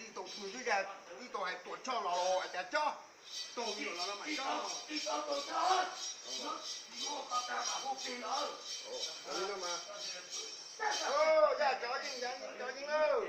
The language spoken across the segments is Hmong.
Li tau pw twb yog li tau hais tuam tshoj los cas cob tau li los mas cob. Yog cov yeej, cov yeej lawm.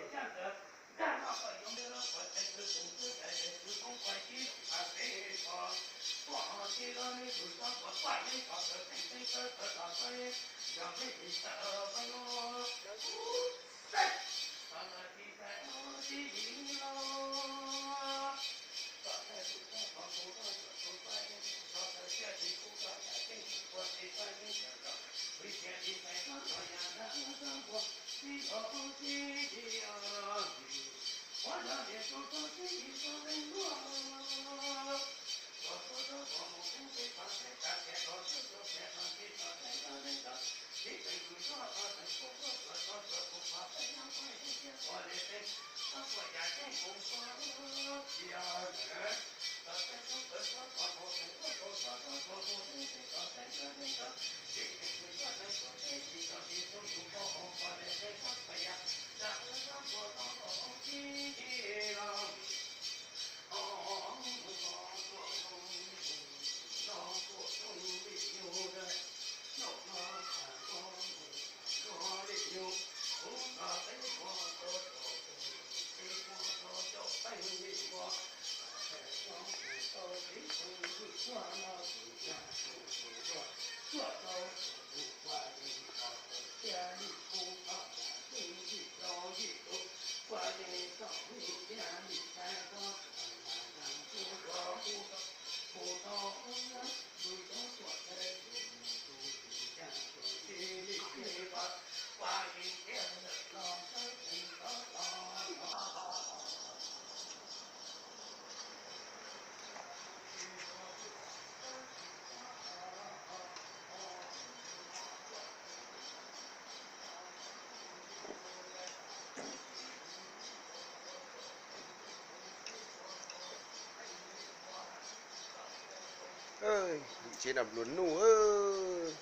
Tsev no nplua nuj.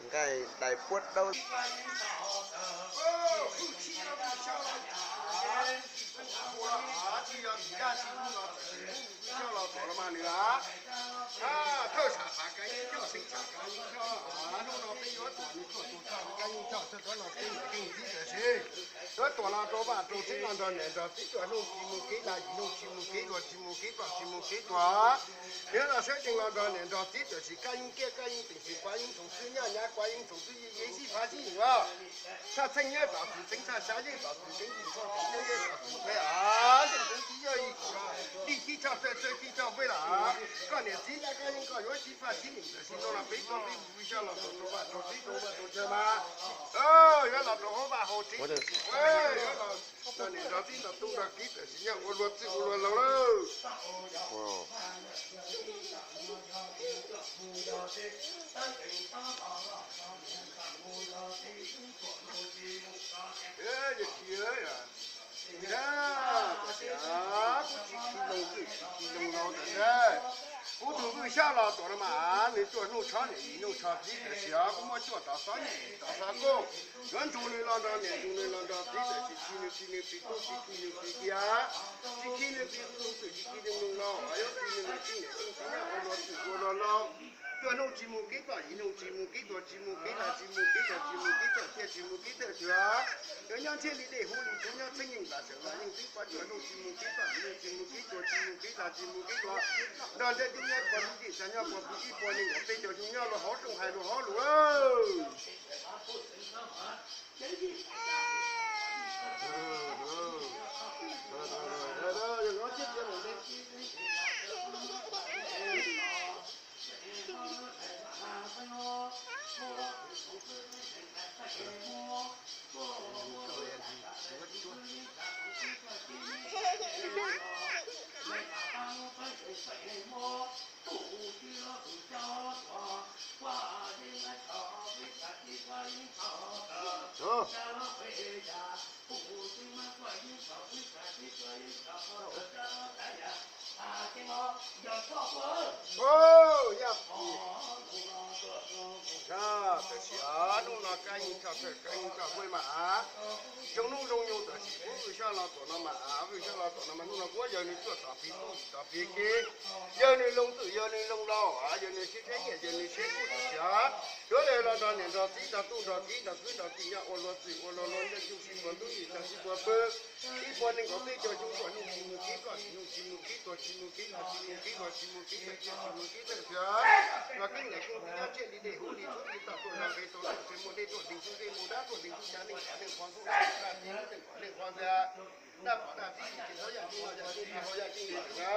Nqaij dais puab dawb. Tsis yog vim dab tsi hnub no txawm hu Vwj Xyooj los Tuam los mas nws a, thawj sam phav kab yeej coj, xeeb tshaj kab yeej coj. Hnub no peb yuav Tuam nws tuaj tus txog kab yeej coj, txog rov los kev niam kev txiv tiam sis yuav Tuam los rau vaj rau tsev los nrog niam nrog txiv tuaj, hnub tsis mus kev laj, yim hnub tsis mus kev luag, tsis mus kev tuaj, tsis mus kev tuag. Yog los sawv tsees los nrog niam nrog txiv tiam sis kab yeej kiab kab yeej teem, sis kuav yeej txhoov xwb nyaj, nyaj kuav yeej txhoov xwb, yeej sib fav sib yim os. Tshaj txheej nyob tom txwm txheej, tshaj xya yeej tom txwm txheej, tshaj tom yeb yeej tom txwm txheej os. Yeej txheej txiv yog ib kuv los dij tib tshaj txawj txawj tib tshaj vej los. Koj niam txiv nyaj kab yeej koj yuav sib fav sib yim tiam sis no los peb tuaj peb Vwj Xyooj los Tuam rau vaj rau tsev rau vaj rau chaw mas yuav los rau hauv vaj hauv tsev tiam sis yuav los nrog niam nrog txiv nrog tub nrog kiv tiam sis nyaj ua luag txwj ua luag laug lawm. Yog tsis, kuv tsis khi loo twm tsis khi loo laus tiam sis kuv tus Vwj Xyooj los Tuam no mas nws tuaj hnub tshob niam yim hnub tshob txiv tiam sis kuv muab cuaj tom xob yim tom xob kuj yuav nrug nws los nrog niam nrug nws los nrog txiv tiam sis khi nws khi nws txiv tub, tsis khi nws txiv kiag, tsis khi nws txiv tub twm, tsis khi nws laus, yuav khi nws los txij niam txij txiv nyaj ua luag twm ua luag laug. Cuaj hnub tsis mus kev tuaj, yim hnub tsis mus kev tuag, tsis mus kev laj, tsis mus kev tuag, tsis mus kev tuag thiaj tsis mus kev tuag tuag. Yuav nyob ntshe li dej huv li tsuv, nyob txheej yeej npam sawv los yeej twb pom, cuaj hnub tsis mus kev tuaj, yim hnub tsis mus kev tuag, tsis mus kev laj, tsis mus kev tuag. Nrog ntiaj teb nyob puag pem, tsis nyob puag pem, ib puas nees nkaum peb caug xyoo nyob luag hauv rooj hais luag hauv lus lawm. Yaj, tam sim hnub no kab yeej tshaj tawm kab yeej tshaj huab mas av, zoo hnub zoo nyoog tam sim kuv vwm sab los tom no mas av, vwm sab los tom no mas hnub no kuv yawg nws tuaj tom pig tub tom pig kev, yawg nws loo twm yawg nws loo laus, yawg nws siab tshaib nyiaj yawg nws siab kub tam sim. Suav dlawg los nrog niam nrog txiv nrog tub nrog kiv nrog kwv nrog tij nyob ua luag txwm ua luag luag nyob cuj sib puag tub yim tag sib puag pw, ib puas nees nkaum peb caug xyoo kom nug tsis mus kev, kom tsis nug tsis mus kev, tuag tsis mus kev, los tsis mus kev, luag tsis mus kev, txhawj tsis mus kev, txhawj xyov los kev niam kub tij nyob tshiab li dej huv li tshub li toj tuaj zog nqe tau tuaj tsev muaj dej tuaj deeg tub dej mus dab tuaj deeg tub xyav neej kom neej qhuav tub dab tsis tub neej kom neej qhuav ntxiag, dab pom dab txiv tsis txhob yaj tub no yaj tub tsis ho yaj tub li na.